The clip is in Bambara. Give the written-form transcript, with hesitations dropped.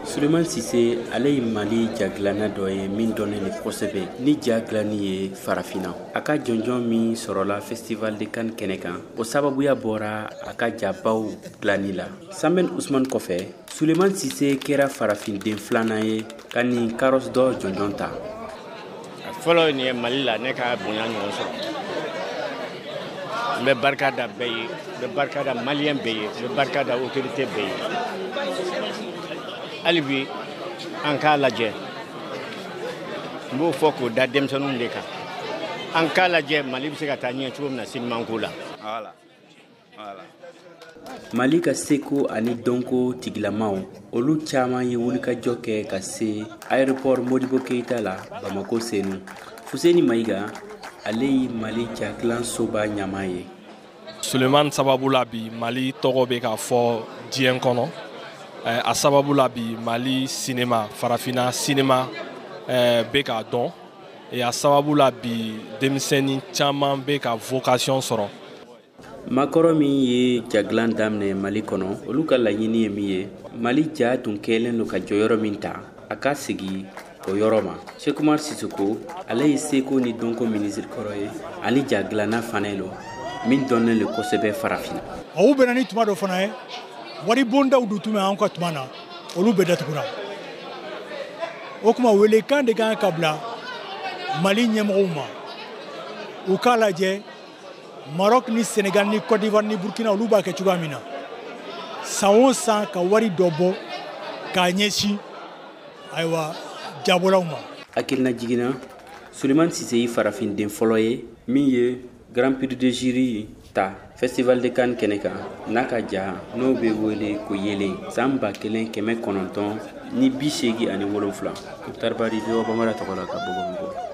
Suleman Sise, ale ye Mali jadilanna dɔ ye min dɔnnen don kosɛbɛ ni ja dilanni ye farafinna. A ka jɔnjɔn min sɔrɔla Festival de Cannes kɛnɛ kan, o sababuya bɔra a ka jabaw dilanni la. Sambɛn Usman kɔfɛ, Suleman Sise kɛra farafinden filanan ye ka nin Carrosse d'Or jɔnjɔn ta. A fɔlɔ nin ye Mali la, ne ka bonya ɲɔgɔn sɔrɔ. N bɛ barika da bɛɛ ye, n bɛ barika da maliyɛn bɛɛ ye, n bɛ barika da autorité bɛɛ ye. Hali bi an k'a lajɛ, n b'o fɔ k'o da denmisɛnninw de kan, an k'a lajɛ Mali bɛ se ka taa ɲɛ cogo min na sinimanko la. Mali ka seko ani dɔnko tigilamaw, olu caman ye wulikajɔ kɛ ka se aéroport Modibo Keyita la Bamako Senu. Fuseni Mayiga, ale ye Mali jadilan soba ɲama ye. Suleman sababu la bi Mali tɔgɔ bɛ ka fɔ diɲɛ kɔnɔ. A sababu la bi Mali sinema, farafinna sinema bɛ k'a dɔn. A sababu la bi denmisɛnnin caman bɛ ka vocation sɔrɔ. Makɔrɔ min ye jadilan daminɛ Mali kɔnɔ, olu ka laɲini ye min ye, Mali ja tun kɛlen don ka jɔyɔrɔ min ta, a ka sigi o yɔrɔ ma. Sekumar Sisoko, ale ye seko ni dɔnko minisiri kɔrɔ ye ani jadilanna fana don min dɔnnen don kosɛbɛ farafinna. O bɛnna ni tuma dɔ fana ye, wari bondaw dun tun bɛ an ka tuma na, olu bɛɛ datugura. O tuma welekan de kan ka bila Mali ɲɛmɔgɔw ma, u k'a lajɛ Maroc ni Sénégal ni Côte d'Ivoire ni Burkina, olu b'a kɛ cogoya min na, san o san ka wari dɔ bɔ k'a ɲɛsin ayiwa jabɔlaw ma. Hakilina jiginna, Suleman Sise ye farafinden fɔlɔ ye min ye Grand Prix de jury ta Festival de Cannes kɛnɛ kan n'a ka ja n'o bɛ wele ko Yelen san 1987. Mukutari Bari, VOA Bambara tɔgɔ la ka bɔ Bamakɔ.